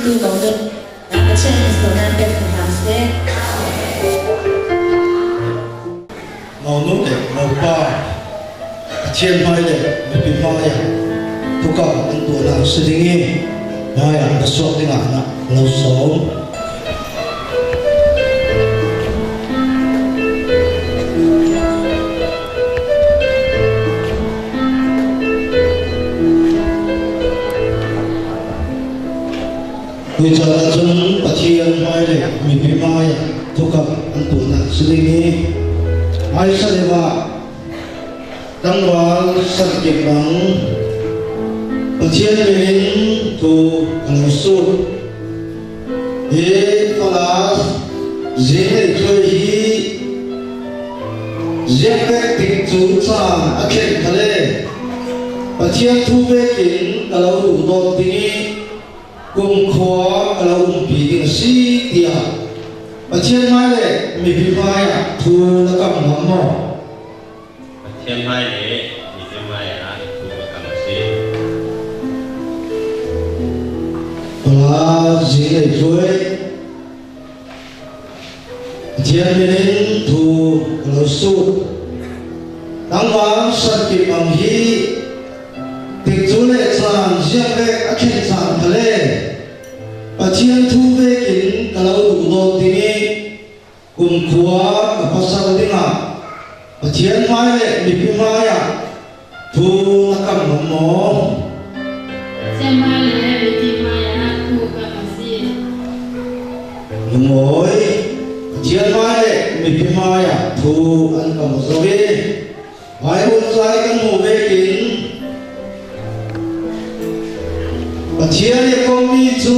hringtu monu Pathian in sualnak pek hna hna seh. Monu le mopa Pathian hmai le mipi hmai ah tukam an tuahnak si ding i hmai ah na suak dingah na lo sawm. Tuchan ahcun Pathian hmai le mipi hmai ah thukap an tuahnak si ding i hmaisa deuh ah tlangval sankip bang Pathian min in thu ka lo sut. Hi falas zinglei thluai hi ziakpek tik cu caan a thleng kha le Pathian thu pek in ka lo duh dawt ding i kumkhua ka lo umpi ding a si tiah Pathian hmai le mipi hmai ah thu na kam ngam maw? Pathian hmai le mipi hmai ah thu ka kam a si. Pala zinglei thluai Pathian min in thu ka lo sut. Nangmah sankip ang hi tikcu le caan ziakvek a thlen caan kha le Pathian thu vek in ka lo duh dawt ding i kumkhua ka pasal dingah Pathian hmai le mipi hmai ah thu na kam ngam maw? Pathian hmai le mipi hmai ah thu kam a si. Lungawi Pathian hmai le mipi hmai ah thu an kam zo i Bible zai kan hmuh vekin Pathian i kommi cu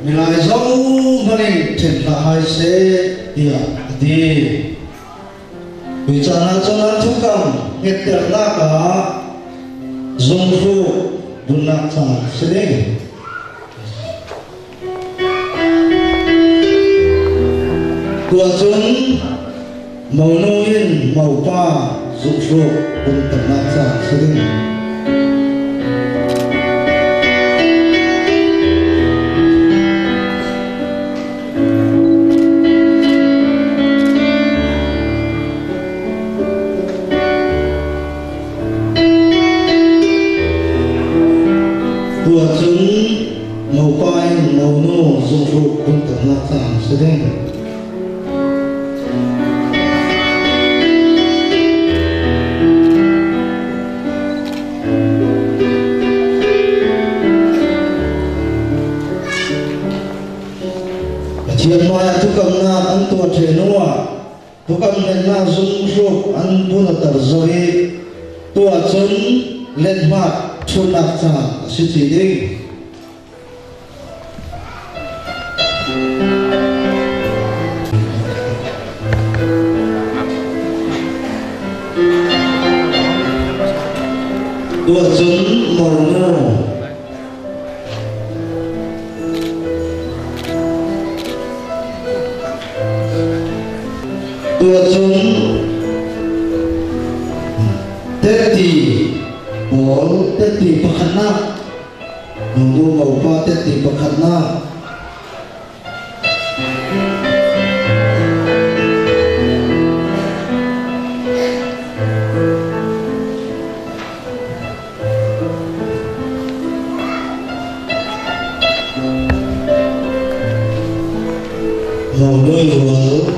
milai zohmanh in ṭhen hlah hai seh tiah a ti. Tuchan ahcun an thukam hngetternak ah zunghruk bunnak caan si ding. Tuahcun monu in mopa zunghruk bunternak caan si ding. Tuahcun mopa in monu zunghruk bunternak caan si ding. Pathian hmaiah thukamnak an tuah ṭhe hnuah thukam hlennak zunghruk an bunater zau i tuah cun lethmat ṭhutnak ca a si ci ding. Tuah cun monu Tuahcun tehti pawl tehti pakhatnak nu mopa tehti pakhatnak Mawlui rual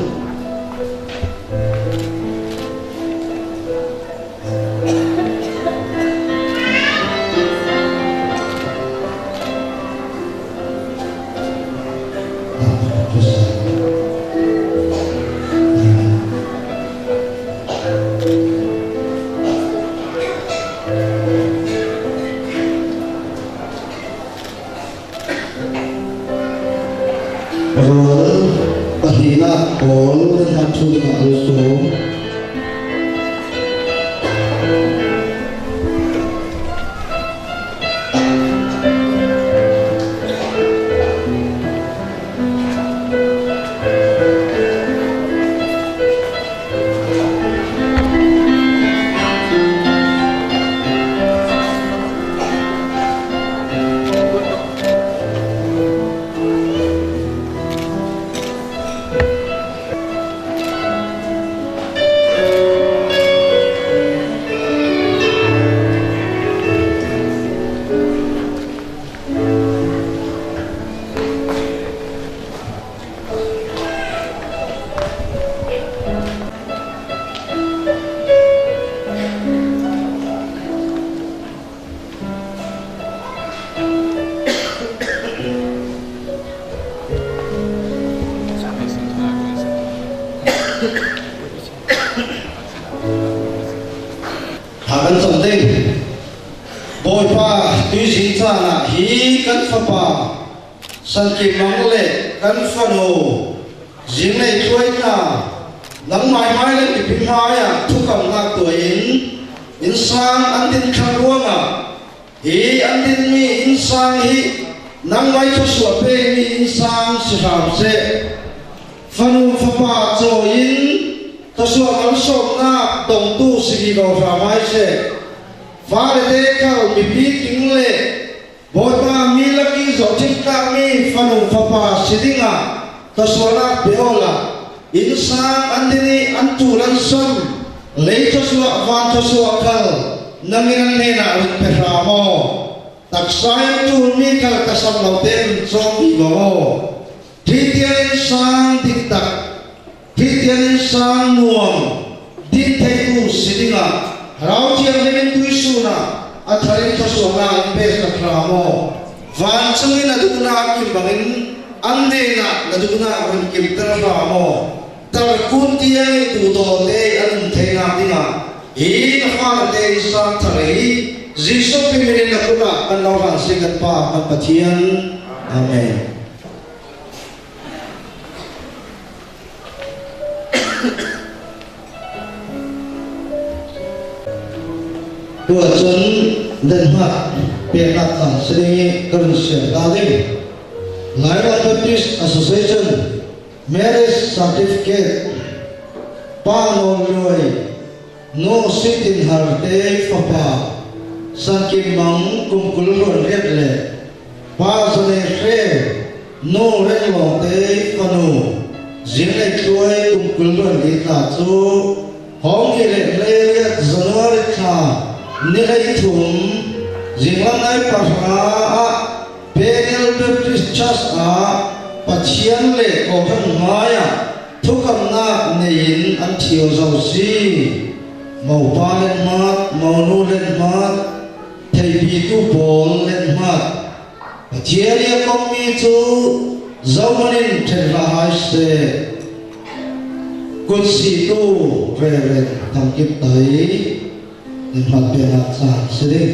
Rawl pahnihnak pawl nan ṭhutnak an sawm. Tuizing caan ah hi kan fapa Sankim Mang le kan fanu Zinglei Thluai hna nangmah hmai le mipi hmai ah thukamnak tuah in innsang an din thlang ruangah hi an dinmi innsang hi nangmah thluachuah pekmi innsang si hram seh. Fanu fapa cawi in thluachuah malsawmnak dongtu si vi ko hram ai seh. Fale te khal mipi tling le Bawipa mi lak i zohchinh tlakmi fanu fapa si dingah thluachuahnak pe aw la. Innsang an din i an tul an sam, lei thluachuah van thluachuah khal nangin an hnenah run pe hram aw. Taksa in tulmi khal ka sam lo tein run cawm dih ko aw. Thitian in sang dik tak, thitian in sang nuam, din theitu si dingah Thlarau Thianghlim in tuisun ah a thar in thluachuahnak in pe sak hram aw. Vancung in a duhnak kim bangin an hnenah na duhnak run kimter hram aw. Tarkun tiang i duhdaw te an um theinak dingah hi na fale te in sang thar i Jesuh Khrih min in na kut ah kan lo hlan si kan Pa kan Pathian. Amen. Tu ahcun denhnak peknak caan si ding i ka run siam ta ding. Lairam Baptist Association Marriage Certificate Pa Nawl Luai Nu Sui Tin Har te fapa San Kim Mang kum 28 le Pa Zane Hre Nu Reng Lawng te fanu Zinglei Tluai kum 24 tla cu Hawngki le 18 January thla ni 13 zinglam nai 9 ah Bethel Baptist Church ah Pathian le kawhhran hmaiah thukamnak nei in an ṭhio zau si. Mopa lenhmat, monu lenhmat, theipi tu pawl lenhmat. Pathian i a kommi cu zohmanh in ṭhen hlah hai seh. Kutsihtu Reverend Thang Kip Tai lenhmat peknak caan si ding.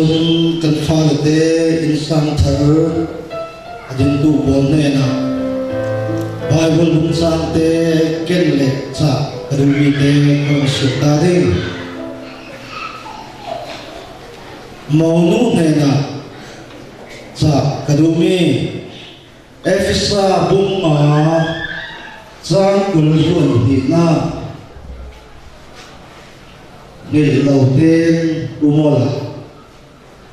Cun kan fale te innsang thar a dingtu pawl hnenah Baibal bungcang te ken le cah ka duhmi te ka run sil ta ding. Monu hnenah cah ka duhmi Efesa bung nga cang 20 hluan hnihnak Ngeih lo tein um awla.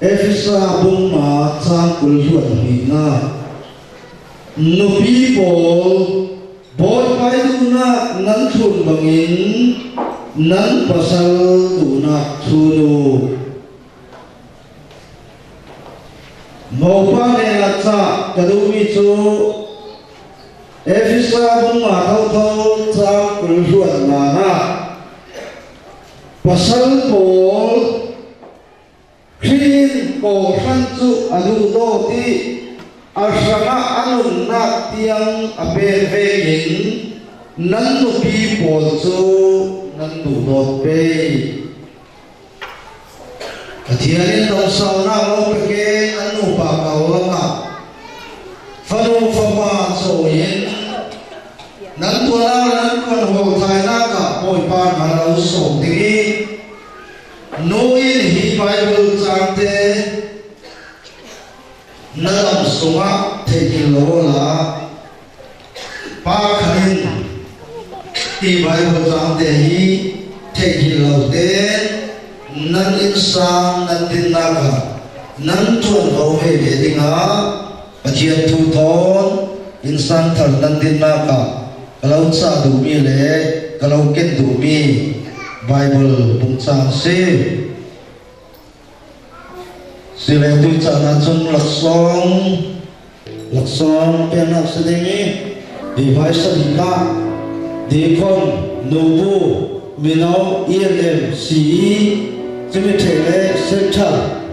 Efesa bung nga cang 20 hluan hnihnak Nupi pawl Bawipa duhnak nan thlun bangin nan pasal duhnak thlun u. Mopa hnenah cah ka duhmi cu Efesa bung ah thotho caang 20 hluan ah pasal pawl Khrih in kawhhran cu a duh dawt i a hrangah a nunnak tiang a pek vekin nan nupi pawl cu nan duh dawt pei. Pathian in dongsaunak lo peke an nupa ko lakah fanu fapa cawi in nan tuan ah nan tuan hawl thainak ah Bawipa na lo sawm ding i nu in hi Bible caang te na lam sungah theihngilh lo la Pa khat in ti Baibal caang te hi theihngilh lo tein nan innsang nan dinnak ah nan ṭuanvo ve ve dingah Pathian thu thawn innsang thar nan dinnak ah ka lo cah duhmi le ka lo ken duhmi Baibal bungcaang si. Sile tucaan ahcun laksawng laksawng peknak si ding i hi phaisa bik ah deacon, nubu, mino, ELM, CE, cemetery le central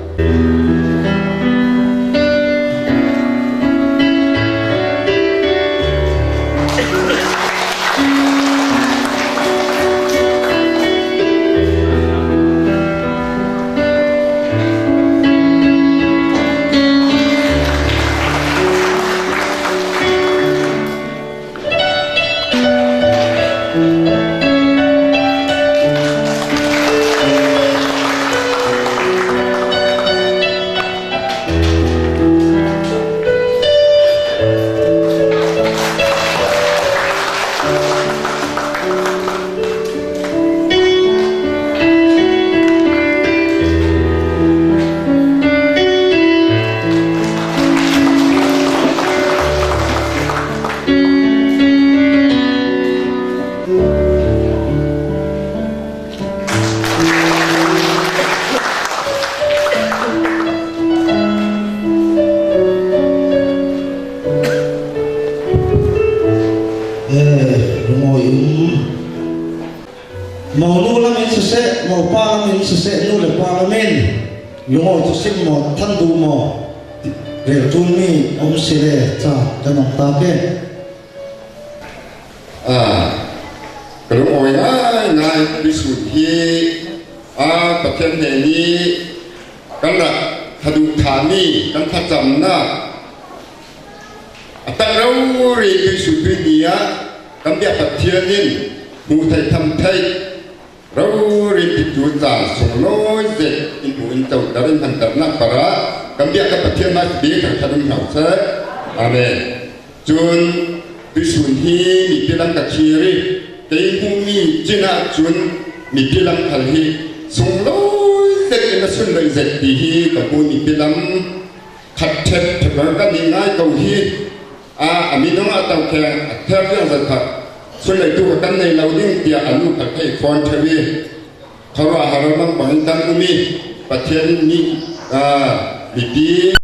Lungawi um Monu lam in siseh, mopa lam in siseh, nu le pa lam in lungawi cu sim maw, than duh maw, rel ṭulmi um si le ca kan ong ta ke. Ka lungawi ngaingai bisun hi a Pathian he nih kan rak thaduhthahmi kan thlacamnak A tak rori Jesuh Khrih ni ah kan bia Pathian in hmu thei tham thei rori pitu caan sunglawi zet in hmu in coter in hmanternak para kan bia ka Pathian ma bi kan thanum hna seh. Amen. Cun tuisun hi mipi lam ka thir i kei hmuhmi cin ah cun mipi lam khal hi sunglawi zet in a sunlawi zet ti hi ka hmu mipi lam khat ṭhep ṭhepar kan i ngai ko hi a a minung a to khe a ther tiang zat khat sulei tu kan nei lo ding tiah a nu kha thei fawn ṭheu i khuaruahhar bang bang in kan um i Pathian nih mipi